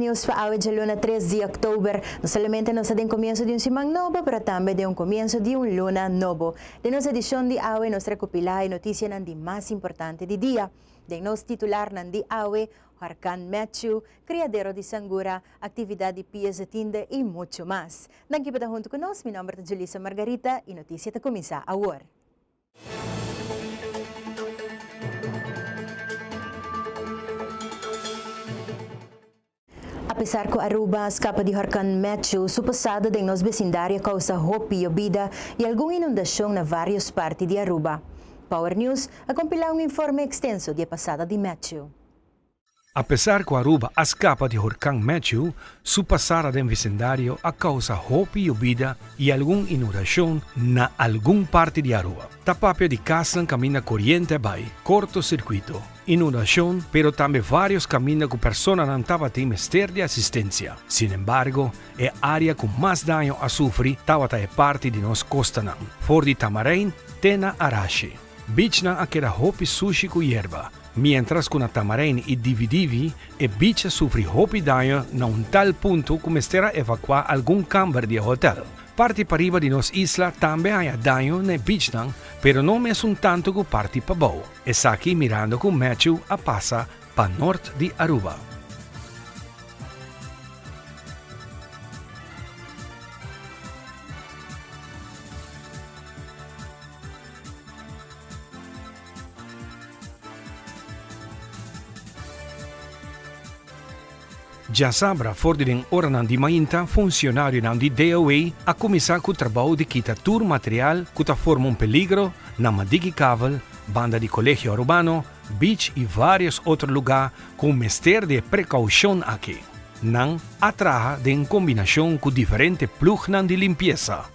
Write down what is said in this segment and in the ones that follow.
News pa awe djaluna 3 di oktober. No solamente nos ta den comienso di un siman nobo, pero tambe den un comienso di un luna nobo. Den nos edicion di awe nos recopila e noticianan di mas importante di dia. Den nos titularnan di awe, Horcan Matthew, criadero di sangura, actividad di Pies de Tinde y mucho mas. Danki pa ta hunto cu nos, mi nomber ta Julissa Margarita y noticia ta cuminsa awor. Apesar cu Aruba a scapa di horcan Matthew, su pasada den nos becindario a causa hopi yobida y algun inundacion na varios parti di Aruba. Power News a compila un informe extenso di e pasada di Matthew. Apesar cu Aruba a scapa di horcan Matthew, su pasada den vecindario a causa hopi yobida y algun inundacion na algun parti di Aruba. Ta papia di casnan caminda coriente a bay, corto circuito, inundacion, pero tambe varios caminda cu personanan tabatin mester di asistencia. Sinembargo, e area cu mas daño a sufri tabata e parti di nos costanan, for di Tamarijn te na Arashi. Beachnan a keda hopi sushi cu yerba, mientras cu na Tamarijn y Divi Divi e beach a sufri hopi daño na un tal punto cu mester a evacua algun camber di e hotel. Parti pariba di nos isla tambe a haña daño na e beachnan, pero no mesun tanto cu parti pabou. Esaki mirando cu Matthew a pasa pa nort di Aruba. Djasabra for di den oranan di mainta funcionarionan di DOA a cuminsa cu trabou di kita tur material cu ta forma un peligro na Madiki Kavel, banda di Colegio Arubano, Beach y varios otro luga cu mester di e precaucion aki. Nan a traha den combinacion cu diferente ploegnan di limpiesa.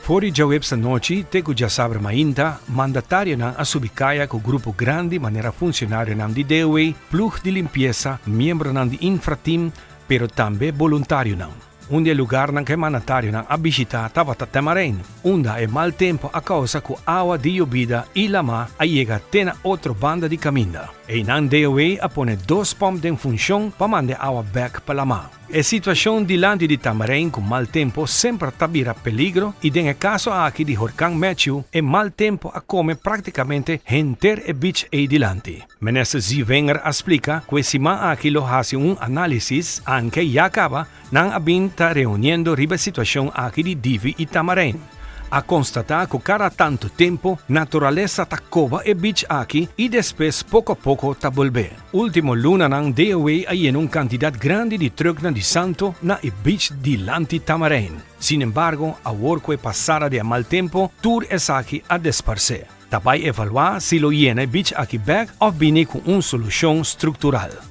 For di djaweps anochi te ku djasabra mainta, mandatarionan a subi kaya ku grupo grandi manera funcionarionan di DOW, ploeg di limpiesa, miembronan di Infrateam, pero tambe boluntarionan. Un di e lugarnan ku e mandatarionan a bishita tabata Tamarijn, unda e mal tempu a kousa ku awa di yobida i lamá a yega te na otro banda di kaminda. Einan DOW a pone dos pòmp den funshon pa manda e awa bèk pa lamá. E situacion dilanti di Tamarijn cu mal tempo semper ta bira peligro y den e caso aki di horcan Matthew e mal tempo a come practicamente henter e beach ey dilanti. Minister Zievinger a splica cu e siman aki lo haci un analisis, anke ya caba nan a bin ta reuniendo riba e situacion aki di Divi y Tamarijn. A constata cu cada tanto tempo naturalesa ta coba e beach aki y despues poco a poco ta bolbe. Ultimo lunanan DOW a yena un cantidad grandi di trucknan di santo na e beach dilanti Tamarijn. Sinembargo, awor cu e pasada di e mal tempo, tur esaki a desparce. Ta bay evalua si lo yena e beach aki bek of bini cu un solucion structural.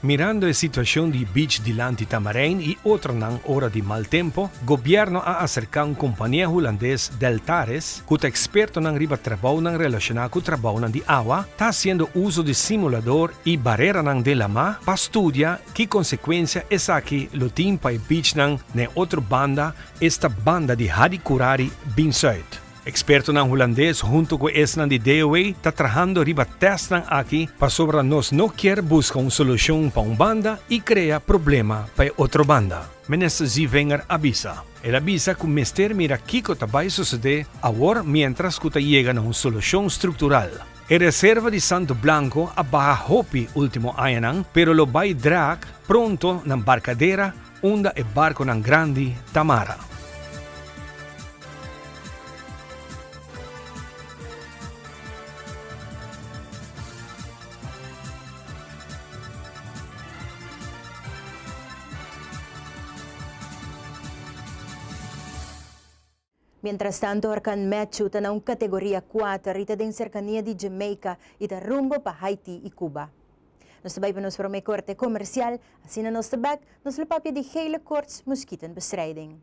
Mirando e situacion di beach dilanti Tamarijn y otronan ora di mal tempo, gobierno a acerca un compania Hulandes Deltares cu ta expertonan riba trabounan relaciona cu trabounan di awa, ta haciendo uzo di simulador y bareranan den lama pa studia Ki konsekuensia esaki lo tin pa e beachnan na e otro banda, esta banda di Hadicurari bin Zuid? Ekspertonan hulandes hunto ku esnan di DOW ta trahando riba tèstnan aki pasobra nos no kier buska un solushon pa un banda i krea problema pa e otro banda, Minister Zievinger a bisa. El a bisa ku mester mira kiko ta bai sosodé awor miéntras ku ta yega na un solushon struktural. E reserva di Santo Blanco a baha hopi ultimo añanan pero lo bai draak pronto na Barcadera unda e barconan grandi ta mara. Mientrastanto horkan Matthew ta na un kategoria kuater i ta den serkania di Jamaica i ta rumbo pa Haiti i Cuba. Nos ta bai pa nos promé korte komersial, asina nos ta bèk, nos lo papia di gele koorts muskietenbestrijding.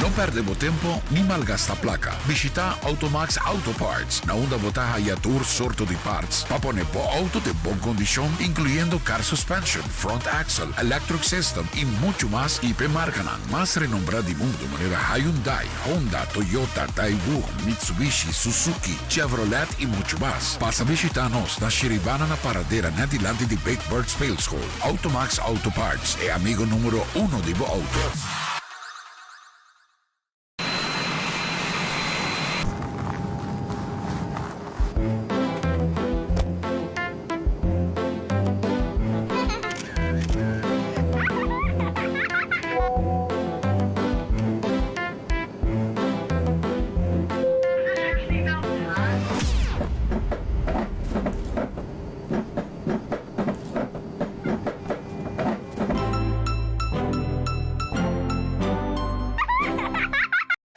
No perde bo tempo ni malgasta placa. Bishita Automax Auto Parts, na unda bo ta haya tur sorto di parts pa pone bo auto den bon condicion, incluyendo car suspension, front axle, electric system y mucho mas y p'e marcanan mas renombra di mundo manera Hyundai, Honda, Toyota, Daewoo, Mitsubishi, Suzuki, Chevrolet y mucho mas. Pasa bishita nos na Shiribana na Paradera net dilanti di Big Bird Speelschool. Automax Auto Parts, e amigo numero uno di bo auto.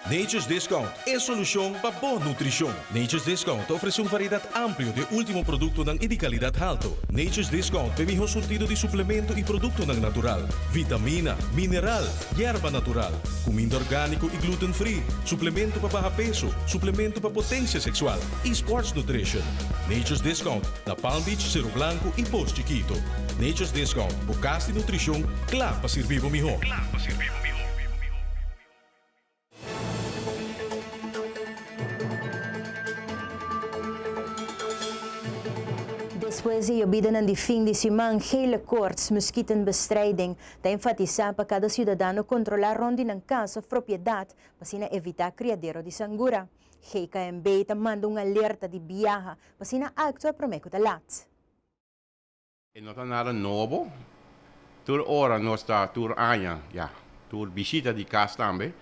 Nature's Discount, e solucion pa bo nutricion. Nature's Discount ta ofrece un variedad amplio di e ultimo productonan y di calidad halto. Nature's Discount p'e miho surtido di suplemento y productonan natural, vitamina, mineral, yerba natural, cuminda organico y gluten free, suplemento pa baha peso, suplemento pa potencia sexual y sports nutrition. Nature's Discount na Palm Beach, Cero Blanco y Pos Chiquito. Nature's Discount, bo cas di nutricion cla pa sirbi bo miho. Despues di yobidanan di fin di siman, Gele Koorts, Muskietenbestrijding, ta enfatisá pa kada siudadano kontrolá rond di nan kas òf propiedat pa asina evitá kriadero di sangura. GKMB ta manda un alerta di biaha pa asina aktua promé ku ta lat. E no ta nada nobo. Tur ora nos ta, tur aña, ya, tur bishita di kas tambe,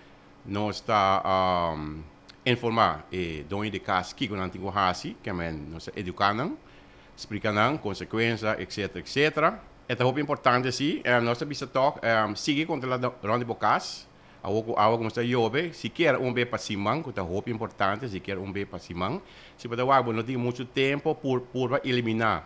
nos ta informá e doño di kas kiko nan tin ku hasi, kemen nos ta eduká nan, splika nan konsekuensia, etcetera, etcetera. E ta hopi importante si, nos ta bisa tòg, sigui kontrolá rònt di bo kas, Awor ku awa kuminsá yobe, sikiera un be pa siman, ku ta hopi importante, sikiera un be pa siman. Si bo ta wak bo no tin muchu tempu pur purba eliminá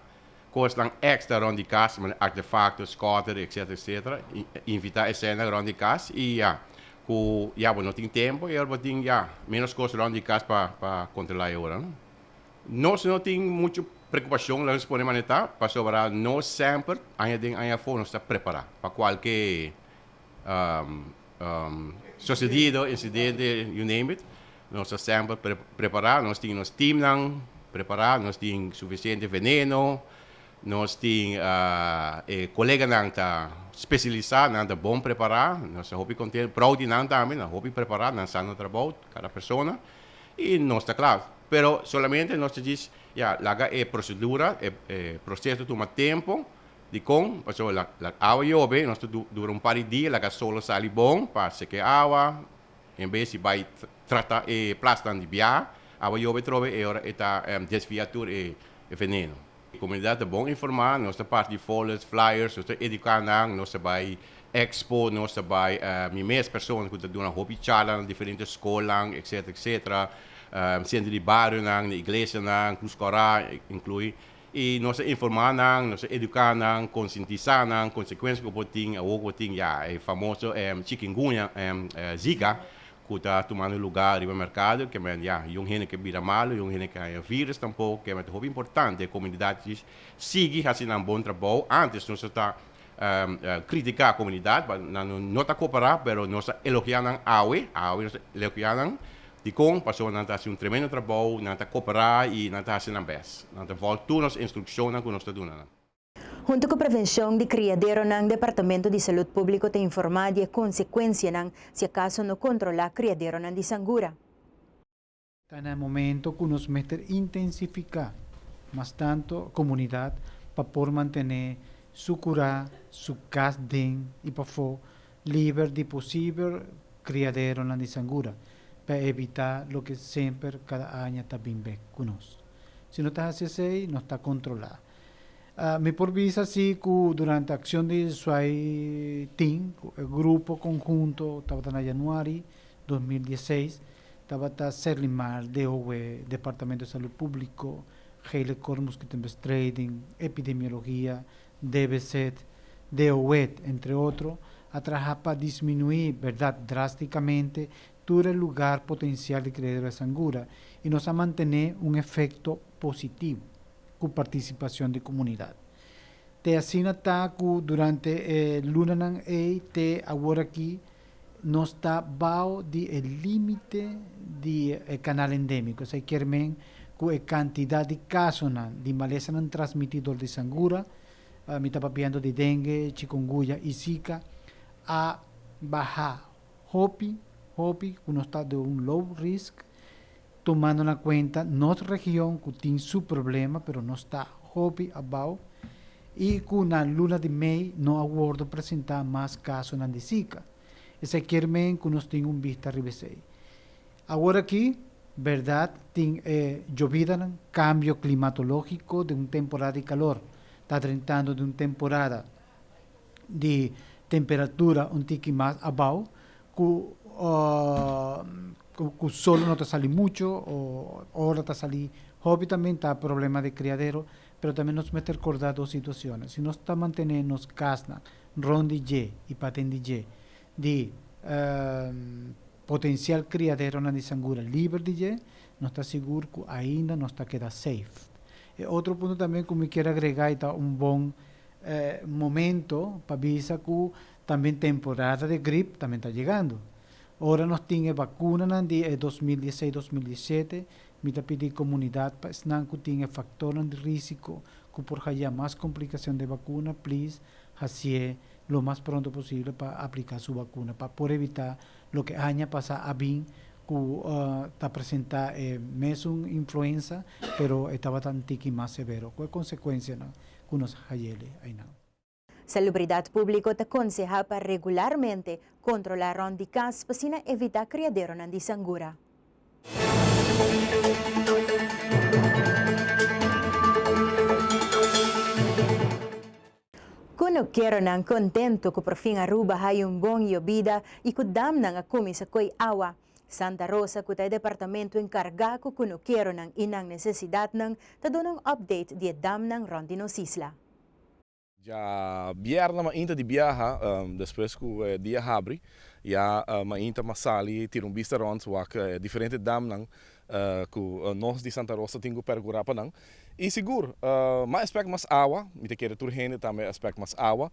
kosnan èkstra rònt di kas, manera artefakto, skòter, etsetera, etsetera. Invitá eseinan rònt di kas i ya, ku ya bo no tin tempu i ora bo tin ya ménos kos rònt di kas pa pa kontrolá e ora. Nos no tin muchu preokupashon, laga nos pone manera ta, pasobra nos semper aña den aña afó nos ta prepará pa kualke Sucedido, incidente, you name it, nos ta semper prepara, nos tin nos teamnan prepara, nos tin suficiente veneno, nos tin e coleganan ta specialisa, nan ta bon prepara, nos ta hopi contento, proud di nan tambe, nan hopi prepara, nan sa nan trabou, cada persona, y nos ta cla. Pero solamente nos ta djis, ya, laga e procedura, e proceso tuma tempo. Dikon? Pasobra la la awa yobe, nos ta dura un par di dia laga solo sali bon pa seka e awa, en bes di bai trata e plasnan di biaha, awa yobe trobe e ora e ta desvia tur e veneno. E komunidat ta bon informá, nos ta parti folders, flyers, nos ta eduká nan, nos ta bai expo, nos ta bai mi mes persona ku ta duna hopi charla na diferente skolnan, etcetera, etcetera, sentro di barionan, na iglesianan, Cruz Kòrá inklui. I nos a informá nan, nos a eduká nan, konsientisá nan, konsekuensia ku por tin, awor ku por tin ya e famoso chikungunya, Zika, ku ta tumando lugá riba merkado, ke men ya yun hende ke bira malu, yun hende ke haña vírus tampoko, ke men ta hopi importante e komunidat sigui hasi nan bon trabou. Ántes nos a ta kritiká komunidat, nan no ta koperá, pero nos a elogiá nan awe, awe nos a elogiá nan. Dikon? Pasobra nan ta hasi un tremendo trabou, nan ta koperá i nan ta hasi nan bes. Nan ta vòlg tur nos instrukshonnan ku nos ta duna nan. Huntu ku prevenshon di kriaderonan, Departamento di Salud Públiko ta informá di e konsekuensianan si akaso no kontrolá kriaderonan di sangura. Ta na e momento ku nos mester intensifiká mas tantu komunidat pa por mantené su kurá, su kas den i pafó liber di posibel kriaderonan di sangura pa evitá loke semper kada aña ta bin bek ku nos. Si no ta hasi esei, nos ta kontrolá. Mi por bisa si ku durante akshon di Suai Tin, ku e grupo konhunto tabata na januari 2016, tabata Serlimar, DOW, Departamento di Salud Públiko, Gele Koord Mosquietenbestrijding, Epidemiologia, DBZ, DOW, entre otro. A traha pa disminuí, bèrdat, drástikamente tur e lugar potensial di kriadero di sangura i nos a mantené un efekto positivo ku partisipashon di komunidat. Te asina ta ku durante e lunanan ei te aworakí nos ta bao di e límite di e kanal endémiko. Esei kier men ku e kantidat di kasonan di malesanan transmití dor di sangura, mi ta papiando di dengue, chikungunya i zika, a baha hopi, hopi, ku nos ta den un low risk, tumando na kuenta nos region ku tin su problema pero nos ta hopi abao i ku na luna di mei no a wordo presenta mas kasonan di Zika. Esei kier men ku nos tin un bista riba esei. Awor aki, bèrdat, tin e yobidanan, kambio klimatológiko den un temporada di kalor ta drentando den un temporada di temperatura un tiki mas abao ku ku solo no ta sali mucho o ora ta sali hopi tambe ta problema di criadero, pero tambe nos mester corda dos situaciones, si nos ta mantene nos casnan rond di dje y paten di dje di potencial criaderonan di sangura liber di dje, nos ta sigur cu ainda nos ta keda safe. E otro punto tambe cu mi kier agrega y ta un bon momento pa bisa cu tambe temporada di grip tambe ta yegando. Ora nos tin e vacunanan di e 2016, 2017, mi ta pidi comunidad pa esnan cu tin e factornan di risico cu por haya mas complicacion di vacuna, please hacié lo mas pronto posible pa aplica su vacuna pa por evita loke aña pasa a bin cu ta presenta e mesun influenza pero e tabata un tiki mas severo cu e consecuencianan cu nos hayele aynan. Salubridat Públiko ta konsehá pa regularmente kontrolá rònt di kas pa asina evitá kriaderonan di sangura. Kunukeronan kontentu ku porfin Aruba haya un bon yobida i ku damnan a kuminsá koi awa. Santa Rosa ku ta e departamento enkargá ku kunukeronan i nan nesesidatnan ta duna un update di e damnan rònt di nos isla. Dja bierna mainta di biaha, despues ku e dia habri, ya mainta m'a sali tira un bista rònt wak e diferente damnan ku nos di Santa Rosa tin ku perkurá pa nan. I sigur, m'a espèk mas awa, mi ta kere tur hende tambe a espèk mas awa.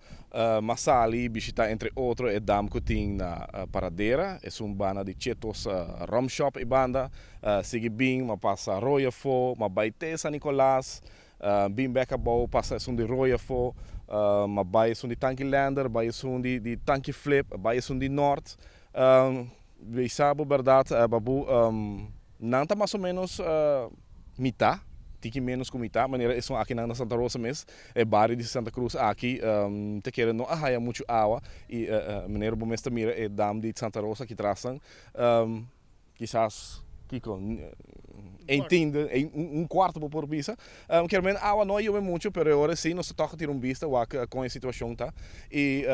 M'a sali bishitá entre otro e dam ku tin na Paradera, esun banda di Chetos Rum Shop e banda, sigui bin m'a pasa Rooi afó, m'a bai te San Nicolas, Bin bek abou pasa esun di Rooi afo, ma bai esun di Tanki Lander, bai esun di di Tanki Flip, bai esun di Nort. Bisa bo bèrdat Babu, nan ta mas o ménos mitá, tiki ménos ku mitá, manera esun akinan na Santa Rosa mes, e bario di Santa Cruz aki ta kere no a haya muchu awa i manera bo mes ta mira e dam di Santa Rosa aki trasnan. Kisas kiko een tiende, un kuarto bo por bisa. Kier men awa no a yobe muchu, pero e ora si nos ta tòg tira un bista wak kon e situashon ta. I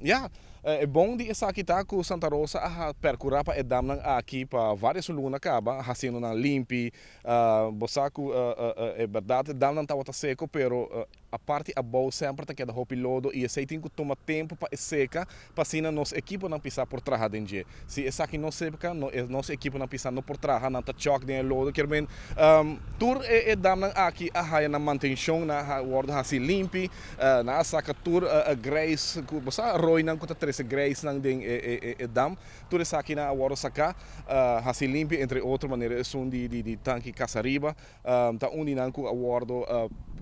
ya, e bon di esaki ta ku Santa Rosa a perkurá pa e damnan aki pa vários luna kaba, hasiendo nan limpi. Bo sa ku e bèrdat e damnan tabata seko, pero A parti abou semper ta keda hopi lodo i esei tin ku tuma tempu pa e seka pa asina nos ekiponan pisá por traha den dje. Si esaki no seka, nos ekiponan pisá no por traha, nan ta chòk den e lodo. Kier men, tur e damnan aki a haya nan mantenshon, nan a wòrdu hasi limpi, nan a saka tur greis ku, bo sa roinan ku ta trese greisnan den e dam, tur esakinan a wòrdu saká, hasi limpi, entre otro manera esun di tanki Kasariba. Ta un di nan ku a wòrdu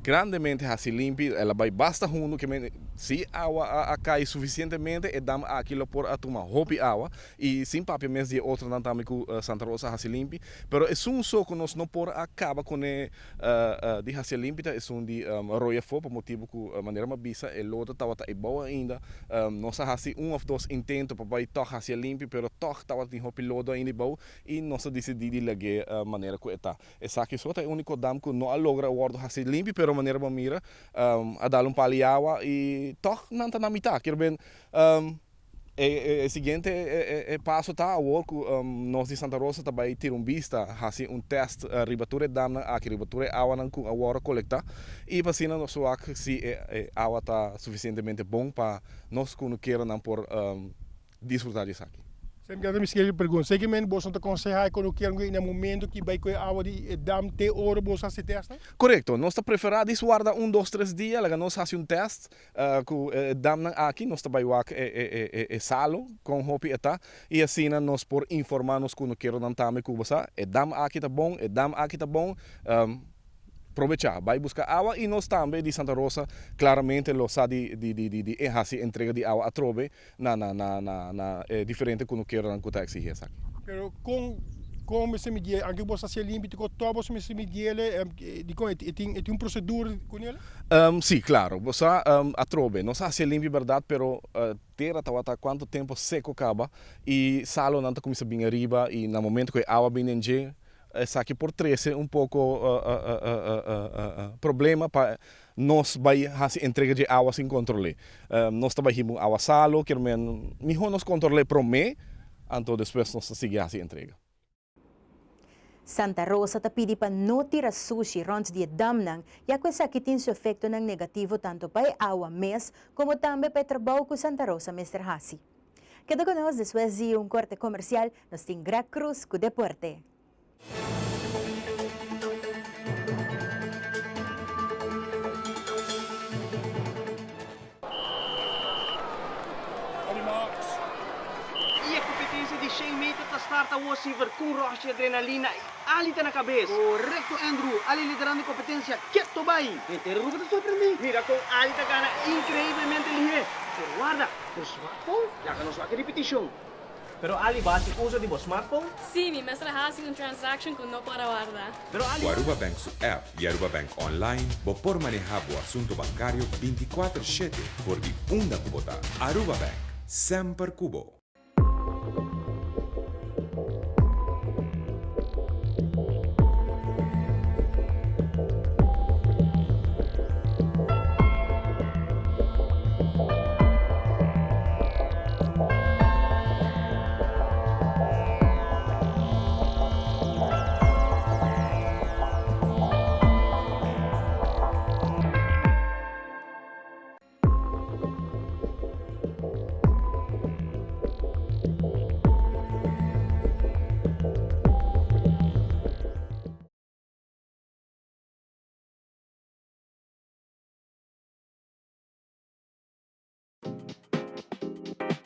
grandemente hasi limpi, el a bai basta hundu ke men si awa a kai sufisientemente e dam aki lo por a tuma hopi awa i sin papia mes di e otronan tambe ku Santa Rosa a hasi limpi. Pero esun so ku nos no por a kaba kuné di hasi limpi ta esun di Rooi Afó pa motibu ku manera mi a bisa e lodo tabata ebou ainda. Nos a hasi un òf dos intento pa bai tòg hasi limpi pero tòg tabatin hopi lodo ainda ebou i nos a disidí di lag'é manera ku e ta. Esaki so ta e úniko dam ku no a logra wòrdu hasi limpi, pero manera bo a mira, a dal un pal di awa i tòg nan ta na mitá. Kier ben, E siguiente paso ta awor ku nos di Santa Rosa ta bai tira un bista, hasi un tèst riba tur e damnan aki, riba tur e awanan ku a wòrdu kolektá i pa asina nos wak si e awa ta sufisientemente bon pa nos kunukeronan por disfrutá di esaki. Semper mi ta misk'e pregunta, seki men boso ta konsehá e kunukeronan ku na momento ki bai ku e awa di e dam te ora boso hasi tèstnan? Korekto, nos ta preferá di warda un, dos, tres dia, laga nos hasi un tèst Ku e damnan aki nos ta bai wak e salo kon hopi e ta i asina nos por informá nos kunukeronan tambe ku bo sa e dam aki ta bon, e dam aki ta bon, probechá bai buska awa i nos tambe di Santa Rosa klaramente lo sa di di hasi entrega di awa atrobe na na e diferente kunukeronan ku ta eksigí esaki. Pero kon kon mester midié? Anke bo sa si e limpi tiko tò bo mester midiele? Dikon e tin e tin un prosedura ku nel? Sí, klaro. Bo sa atrobe nos a hasi e limpi bèrdat pero tera tabata kuantu tempu seko kaba i salonan ta kuminsá bin ariba i na momento ku e awa bin den dje esaki por trese un poko problema pa Nos bai hasi entrega dje awa sin kontrol'é. Nos ta bai hiba un awa salo, kier men mihó nos kontrol'é promé, anto despues nos ta sigui hasi entrega. Santa Rosa ta pidi pa no tira sushi rònt di e damnan, ya ku esaki tin su efektonan negativo tantu pa e awa mes komo tambe pa e trabou ku Santa Rosa mester hasi. Keda ku nos despues di un korte komersial, nos tin Greg Cruz ku deporte. I e kompetensia di shen meter ta start awor Siver ku un rush di adrenalina i Ali ta na kabes. Korekto Andrew, Ali liderando e kompetensia keto bai. Henter Aruba ta sorprendí. Mira kon Ali ta gana inkreiblemente lihé. Pero warda, bo smartphone? Laga nos wak e ripitishon. Pero Ali bo hasi uso di bo smartphone? Sí, mi mester a hasi un transaction cu no por a warda. Pero Ali. Cu Aruba Bank su app y Aruba Bank Online bo por maneha bo asunto bancario binticuater shete for di unda cu bo ta. Aruba Bank, semper cu bo.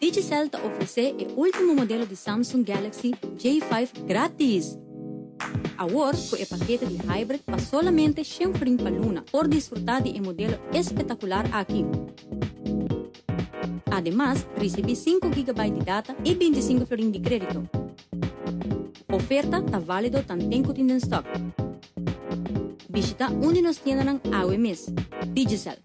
Digicel ta ofresé e último modelo di Samsung Galaxy J five gratis! Awor ku e pakete di Hybrid pa solamente shen florin pa luna por disfrutá di e modelo espetakular aki. Ademas, risibí sinku gigabyte di data i bintisinku florin di krédito. Oferta ta válido tanten ku tin den stòk. Bishitá un di nos tiendanan awe mes. Digicel.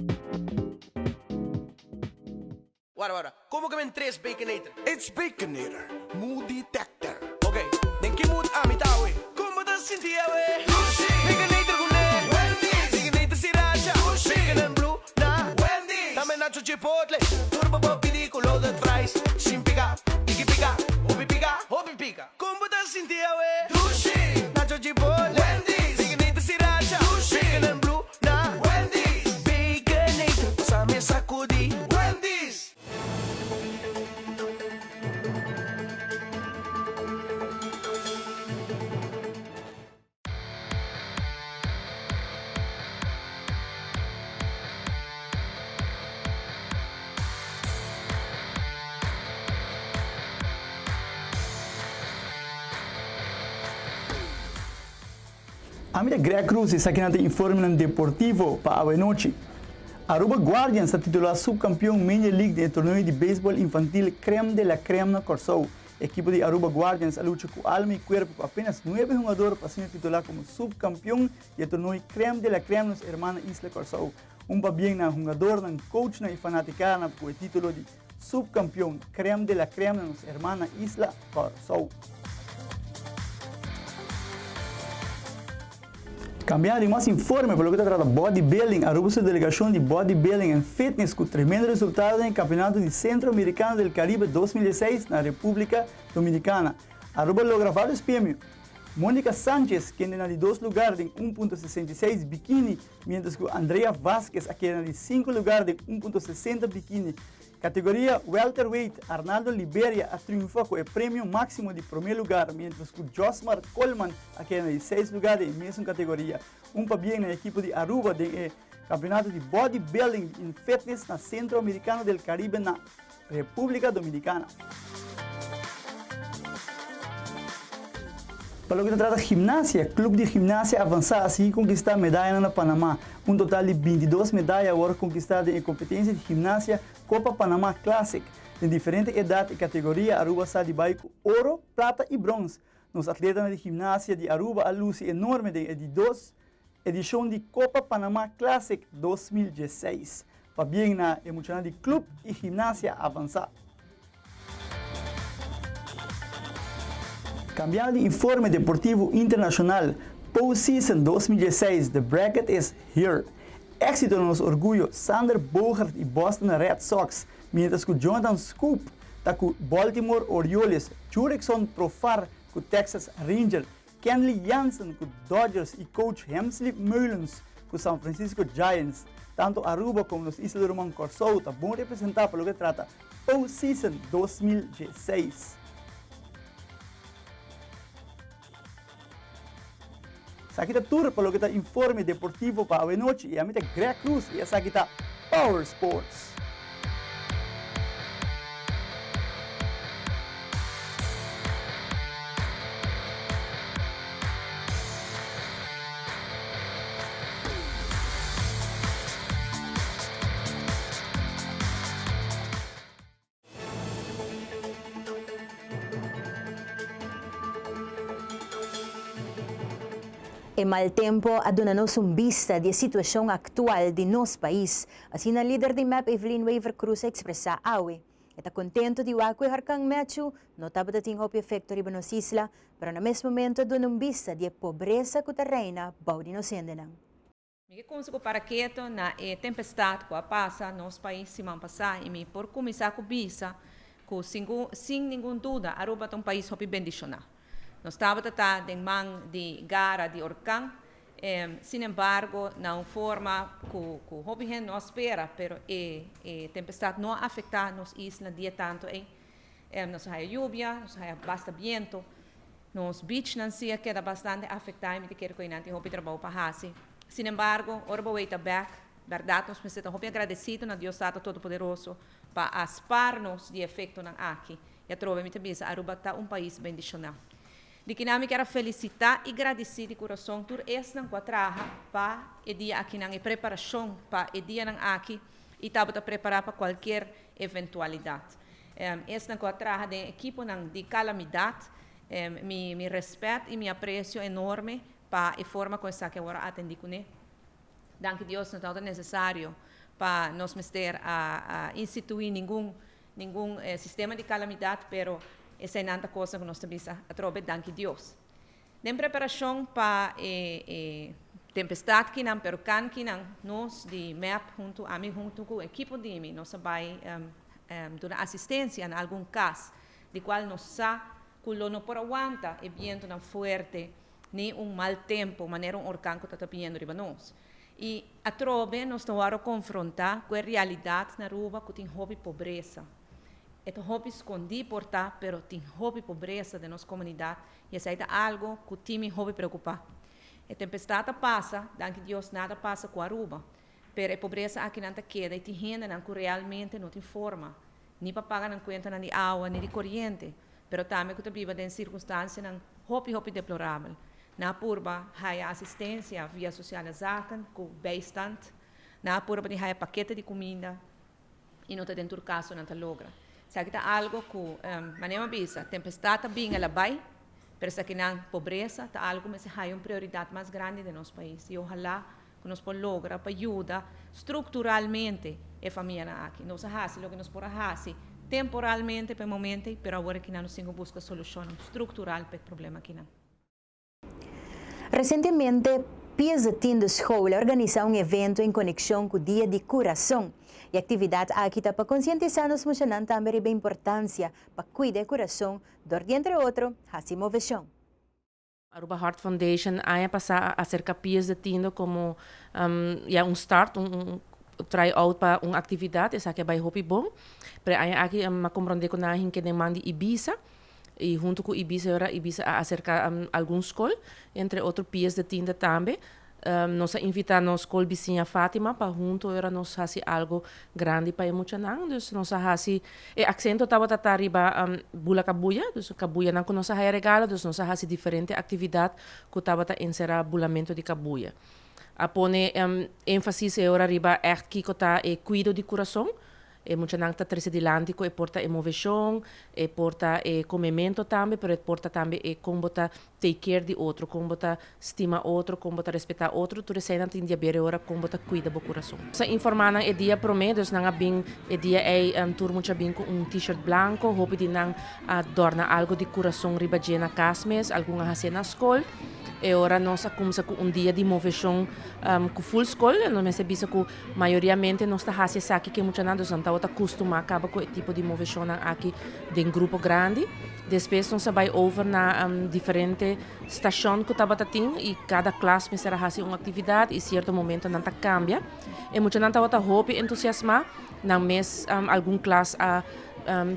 Wara wara, como que men tres Baconator? It's Baconator, mood detector. Ok, den ki mood ami ta awe? Como ta sinti awe? Dushi! Baconator cu ne? Wendy's! Baconator sriracha! Dushi! Bacon and blue na? Wendy's! Tambe nacho chipotle! Tur bo por pidi cu loaded fries! Sin pica, tiki pica, hopi pica, hopi pica! Como ta sinti awe? Dushi! Nacho chipotle! Wendy's! Baconator sriracha! Dushi! Bacon and blue Na Wendy's! Baconator, pasa mi sacudi. Wendy's! Ami ta Greg Cruz y esakinan ta informenan deportivo pa awe nochi. Aruba Guardians ta titula subcampeon Major League den e torneo di beisbol infantil Crème de la Crème na Kòrsou. Ekipo di Aruba Guardians a lucha ku alma y kuerpo ku apenas nuebe hungador pa asina titula komo subcampeon di e torneo Crème de la Crème nos hermana isla Kòrsou. Un pabien na hungadornan, coachnan y fanatikanan ku e titulo di Subcampeon Crème de la Crème na nos hermana isla Kòrsou. Cambiando di mas informe pa loke ta trata bodybuilding, Aruba su delegacion di bodybuilding en fitness cu tremendo resultado den e campeonato di Centro Americano del Caribe 2016 na Republica Dominicana. Aruba logra varios premio. Monica Sanchez kende na di dos lugar den un punto sesenta i seis bikini, mientras cu Andrea Vasquez a keda na di cinco lugar den un punto sesenta bikini. Categoria Welterweight, Arnaldo Liberia a triunfa cu e premio maximo di prome lugar, mientras cu Josmar Coleman a keda na di seis lugar den e mesun categoria. Un pabien na e ekipo di Aruba den e Campeonato di Bodybuilding in Fitness na Centro Americano del Caribe na Republica Dominicana. Pa loke ta trata gimnasia, Club di Gimnasia Avansa a sigui konkistá medayanan na Panamá. Un total di bintidos medaya a wòrdu konkistá den e kompetensia di gimnasia Copa Panamá Classic. Den diferente edat i kategoria Aruba sa di bai ku oro, plata i brons. Nos atletanan di gimnasia di Aruba a lusi enorme den e di dos edishon di Copa Panamá Classic 2016. Pabien na e muchanan di Club i Gimnasia Avansa. Cambiando di informe deportivo internacional, Postseason 2016, the bracket is here. Exito na nos orguyo, Xander Bogaerts y Boston Red Sox, mientras cu Jonathan Schoop ta cu Baltimore Orioles, Jurickson Profar cu Texas Rangers, Kenley Jansen cu Dodgers y coach Hemsley Meulens cu San Francisco Giants. Tanto Aruba como nos isla ruman Corsou ta bon representa pa loke trata Postseason 2016. Esaki ta tur pa loke ta informe deportivo pa awenochi y ami ta Greg Cruz y esaki ta Power Sports. E mal tempo a duna nos un bista di e situacion actual di nos pais, asina lider di mep Evelyn Wever-Croes a expresa awe. E ta contento di wak cu e horcan Matthew no tabata tin hopi efecto riba nos isla, pero na mes momento a duna un bista di e pobresa cu ta reina bou di nos hendenan. Mi ke kumsa ku para keto na e tempestat ku a pasa nos pais siman pasá i mi por kuminsá ku bisa ku sin ningun duda Aruba ta un pais hopi bendishoná. Nos tabata ta den man di gara di orkan, sin embargo na un forma ku ku hopi hende no a spera, pero e e tempestat no a afektá nos isla di e tantu ei. Nos a haya yubia, nos a haya basta biento. Nos beachnan si a keda bastante afektá i mi ta kere ku einan tin hopi trabou pa hasi. Sin embargo, ora bo weita bèk, bèrdat nos mester ta hopi agradesido na Dios Tata Todopoderoso pa a spar nos di e efektonan aki. I atrobe mi ta bisa, Aruba ta un pais bendishoná. Di kinan mi kier a felisitá i gradisí di kurason tur esnan ku a traha pa e dia akinan, e preparashon pa e dianan aki i tabata prepará pa kualkier eventualidat. Esnan ku a traha den ekiponan di kalamidat, mi mi rèspèt i mi apresio enorme pa e forma ku esaki awor a atendí kuné. Danki Dios no tabata nesesario pa nos mester a instituí ningun ningun sistema di kalamidat, pero eseinan ta kosnan ku nos ta bisa atrobe danki Dios. Den preparashon pa e e tempestat kinan, pero kan kinan, nos di mep huntu, ami huntu ku ekipo di mi, nos a bai duna asistensia na algun kas di kual nos sa ku lo no por a wanta e bientunan fuerte ni un mal tempu manera un orkan ku ta ta biniendo riba nos. I atrobe nos ta wòrdu konfrontá ku e realidat na Aruba ku tin hopi pobresa. E ta hopi skondí por ta, pero tin hopi pobresa den nos komunidat I esei ta algo ku tin mi hopi preokupá. E tempestat a pasa, danki Dios nada a pasa ku Aruba, pero e pobresa akinan ta keda i tin hendenan ku realmente no tin forma ni pa paga nan kuentanan di awa ni di koriente, pero tambe ku ta biba den sirkunstansianan hopi hopi deplorabel. Nan a purba haya asistensia via Sociale Zaken ku bijstand, nan a purba di haya pakete di kuminda, i no ta den tur kaso nan ta logra. Esaki ta algo ku, manera mi a bisa, tempestat ta bin el a bai, pero esakinan pobresa ta algo ku mester haya un prioridat mas grandi den nos pais i ohalá ku nos por logra pa yuda strukturalmente e famianan aki. Nos a hasi loke nos por a hasi temporalmente pa e momento ei, pero awor akinan nos tin ku buska solushonnan struktural pa e problema akinan. Resientemente, Pies de Tindo School a organisa un evento en conexion cu Dia di Curason. E actividad aki ta pa concientisa nos muchanan tambe riba e importancia pa cuida e curason dor di entre otro haci movecion. Aruba Heart Foundation aña pasa a acerca Pies de Tindo como ya un start, un try out pa un actividad, esaki a bay hopi bon. Pero e aña aki mi a comprende cu nan a hinca den man di Ibiza y hunto cu Ibiza ora Ibiza a acerca algun scol, entre otro Pies de Tindo tambe. Nos a invita nos scol bisiña Fatima pa hunto ora nos haci algo grandi pa e muchanan. Dus nos a haci, e accento tabata ta riba bula cabuya, dus cabuyanan cu nos a haya regalo, dus nos a haci diferente actividad cu tabata encera bulamento di cabuya. A pone enfasis e ora riba echt kico ta e cuido di curason. E muchanan ta trece dilanti cu e por ta e movecion, e por ta e comemento tambe, pero e por ta tambe e con bo ta take care di otro, con bo ta stima otro, con bo ta respeta otro, tur eseinan tin di haber e ora con bo ta cuida bo curason. Nos a informa nan e dia prome, dus nan a bin e dia ei tur mucha bin cu un t-shirt blanco, hopi di nan a dorna algo di curason riba dje na cas mes, algun a hacié na scol. E ora nos a cumsa cu un dia di movecion cu full scol, nos mester bisa cu Mayoriamente nos ta hasi esaki ku e muchanan, dus nan tabata kustumá kaba ku e tipo di moveshonnan aki den grupo grandi. Despues nos a bai over na diferente stashon ku tabata tin i kada klas mester a hasi un aktividat i sierto momento nan ta kambia. E muchanan tabata hopi entusiasmá, nan mes algun klas a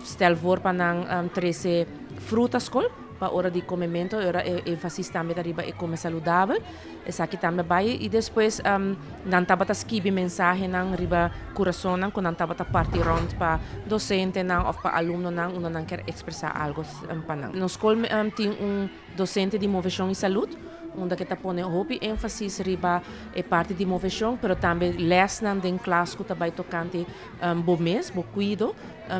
stel voor pa nan trese fruta skol pa ora di komemento, e ora e énfasis tambe ta riba e kome saludabel. Esaki tambe bai i despues nan tabata skibi mensahenan riba kurasonnan ku nan tabata parti rònt pa dosentenan òf pa alumnonan unda nan kier ekspresá algu pa nan. Nos skol tin un dosente di moveshon i salud unda ke ta pone hopi énfasis riba e parti di moveshon pero tambe lèsnan den klas ku ta bai tokante bo mes, bo kuido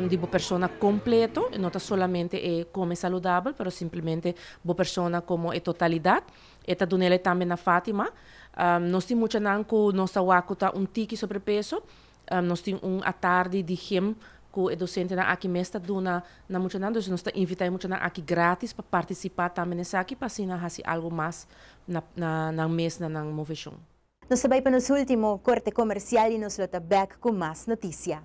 di bo persona kompleto, no ta solamente e kome saludabel pero simplemente bo persona komo e totalidat. E ta dunele tambe na Fatima. Nos tin muchanan ku nos ta wak ku ta un tiki sobrepeso. Nos tin un atardi di gym ku e dosentenan aki mes ta duna na muchanan. Dus nos ta invitá e muchanan aki gratis pa partisipá tambe na esaki pa asina hasi algu mas na nan mes na nan moveshon. Nos ta bai pa nos ultimo korte komersial i nos lo ta bèk ku mas notisia.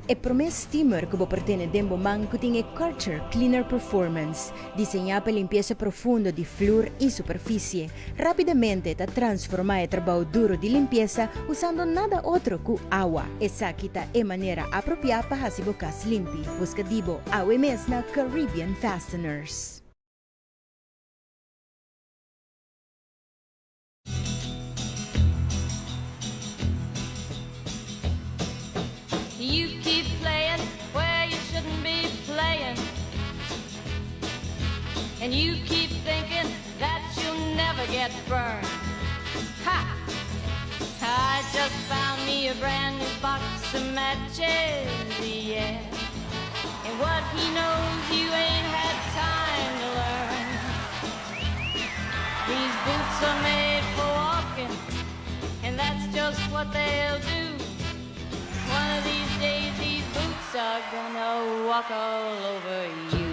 E promé steamer ku bo por tene den bo man ku tin e Karcher Cleaner Performance, diseñá pa limpiesa profundo di flur i superfisie, rápidamente ta transformá e trabou duru di limpiesa usando nada otro ku awa. Esaki ta e manera apropiá pa hasi bo kas limpi. Buska di bo awe mes na Caribbean Fasteners. You keep playing where you shouldn't be playing. And you keep thinking that you'll never get burned. Ha! I just found me a brand new box of matches, yeah. And what he knows you ain't had time to learn. These boots are made for walking, and that's just what they'll do. One of these days, these boots are gonna walk all over you.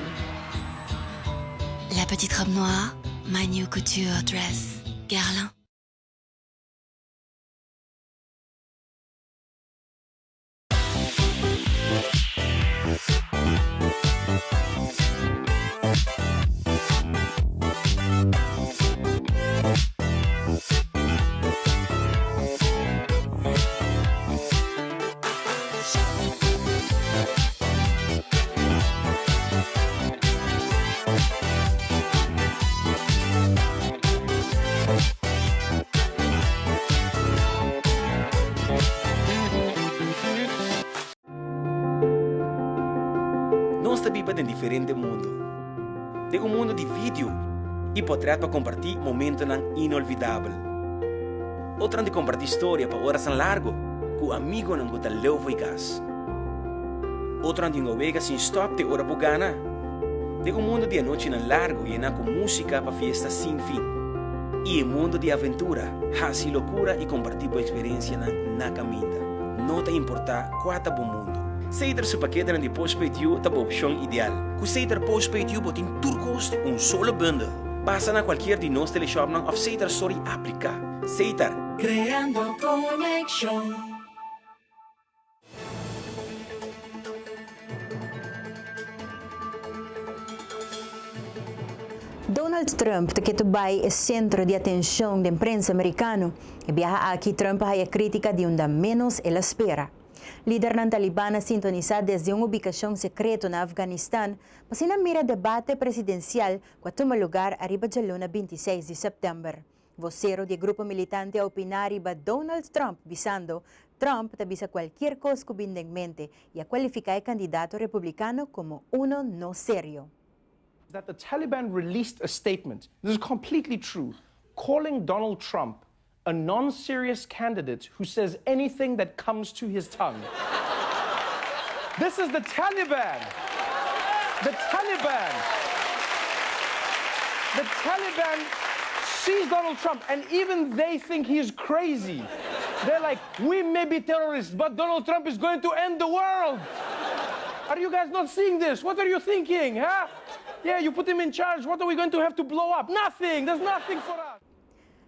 La petite robe noire, my new couture dress, Guerlain. Nos ta biba den diferente mundo. Den un mundo di video y potret pa comparti momentonan inolvidabel. Otronan di comparti storia pa orasnan largo cu amigonan cu ta leu fo'i cas. Otronan di hunga wega sin stòp te ora bo gana. Den un mundu di anochinan largu yená ku músika pa fiesta sin fin. I e mundu di aventura, hasi lokura i kompartí bo eksperensianan na kaminda. No ta importá kua ta bo mundu. Seter su paketenan di Postpaid You ta bo opshon ideal. Ku Seter Postpaid You bo tin tur kos den un solo bundel. Pasa na kualkier di nos teleshòpnan òf Seter Store i apliká. Seter. Creando conexion. Donald Trump ta ketu bai e sentro di atencion den prensa mericano. E biaha aki Trump a haya critica di unda menos el a spera. Lidernan Taliban a sintonisa desde un ubicacion secreto na Afganistan pa asina mira debate presidencial cu a tuma lugar ariba djaluna 26 di september. Vocero di e grupo militante a opiná riba Donald Trump bisando, Trump ta bisa cualkier cos cu bin den mente y a cualifica e candidato republicano como uno no serio. That the Taliban released a statement, this is completely true, calling Donald Trump a non-serious candidate who says anything that comes to his tongue. This is the Taliban. The Taliban. The Taliban sees Donald Trump and even they think he's crazy. They're like, we may be terrorists, but Donald Trump is going to end the world. Are you guys not seeing this? What are you thinking, huh? Yeah, you put him in charge. What are we going to have to blow up? Nothing. There's nothing for us.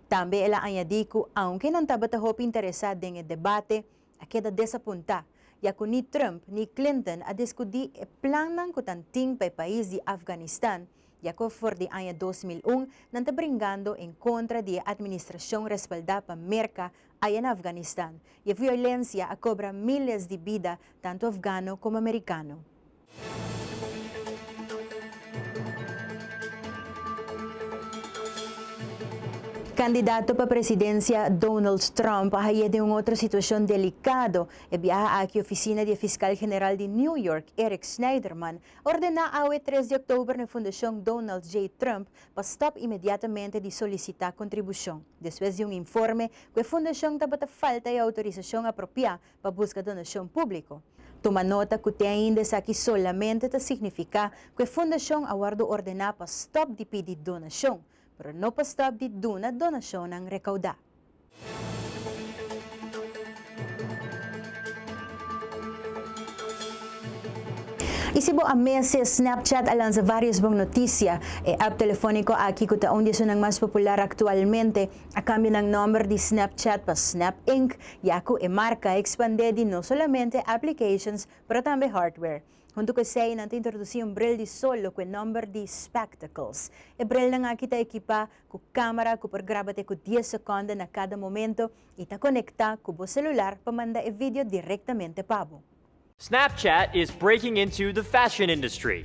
Tambe el a añadí ku aunke nan tabata hopi interesá den e debate, a keda desapuntá, ya ku ni Trump ni Clinton a diskutí e plannan ku tan tin pa e pais di Afganistan, ya ku for di aña 2001 nan ta bringando en kontra di e atministrashon respaldá pa Merka aya na Afganistan, i e violensia a kobra míles di bida tantu afgano komo merikano. Kandidato pa presidensia Donald Trump a haye den un otro situashon delikado. E biaha aki ofisina di e fiskal general di New York, Eric Schneiderman, a ordená awe tres di òktober na e fundashon Donald J. Trump pa stòp imediatamente di solisitá kontribushon, despues di un informe ku e fundashon tabata falta e outorisashon apropiá pa buska donashon públiko. Tuma nota ku te ainda esaki solamente ta signifiká ku e fundashon a wòrdu ordená pa stòp di pidi donashon, pero no pa stòp di duna donashonnan rekoudá. I si bo a mese, Snapchat a lansa vários bon notisia. E app telefóniko aki ku ta un di esunnan mas popular aktualmente, A kambia nan nòmber di Snapchat pa Snap Inc. Ya ku e marka a ekspandé di no solamente applications pero tambe hardware. Huntu ku esei nan ta introdusí un bril di solo ku e nòmber di Spectacles. E brilnan aki ta ekipá ku kámara ku por graba te ku dies sekònde na kada momento i ta konektá ku bo selular pa manda e video direktamente pa bo. Snapchat is breaking into the fashion industry.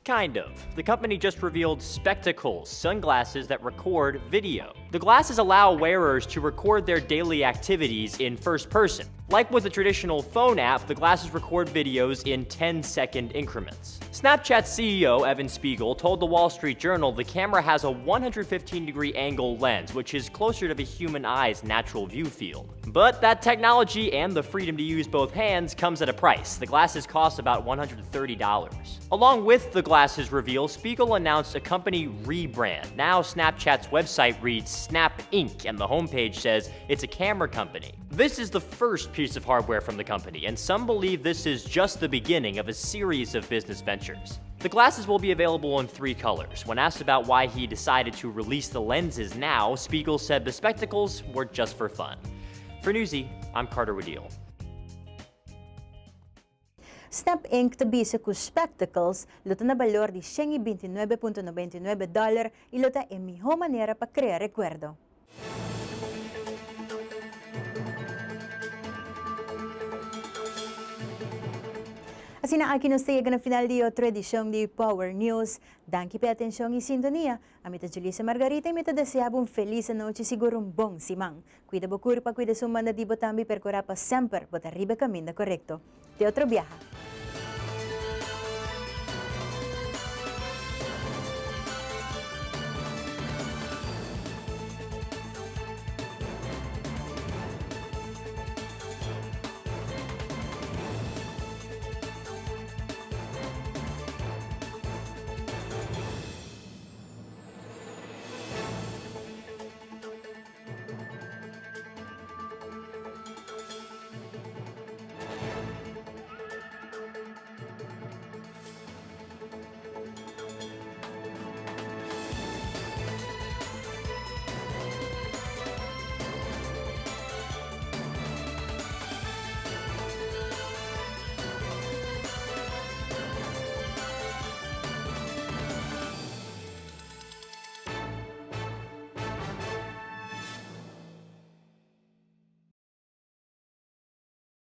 Kind of. The company just revealed spectacles, sunglasses that record video. The glasses allow wearers to record their daily activities in first person. Like with a traditional phone app, the glasses record videos in 10 second increments. Snapchat CEO Evan Spiegel told the Wall Street Journal the camera has a 115 degree angle lens, which is closer to the human eye's natural view field. But that technology and the freedom to use both hands comes at a price. The glasses cost about $130. Along with the glasses reveal, Spiegel announced a company rebrand. Now Snapchat's website reads Snap Inc., and the homepage says it's a camera company. This is the first piece of hardware from the company, and some believe this is just the beginning of a series of business ventures. The glasses will be available in three colors. When asked about why he decided to release the lenses now, Spiegel said the spectacles were just for fun. For Newsy, I'm Carter Woodiel. Snap Inc. ta bisa ku Spectacles lo ta na balor di 129.99 dòler i lo ta e mihó manera pa krea rekuerdo. Asina aki nos ta yega na final di otro edishon di Power News. Danki pa e atenshon i sintonia. Ami ta Julissa Margarita i mi ta desea bo un felis anochi i sigur un bon siman. Kuida bo kurpa, kuida esun banda di bo tambe i perkurá pa semper bo ta riba e kaminda korekto. Te otro biaha!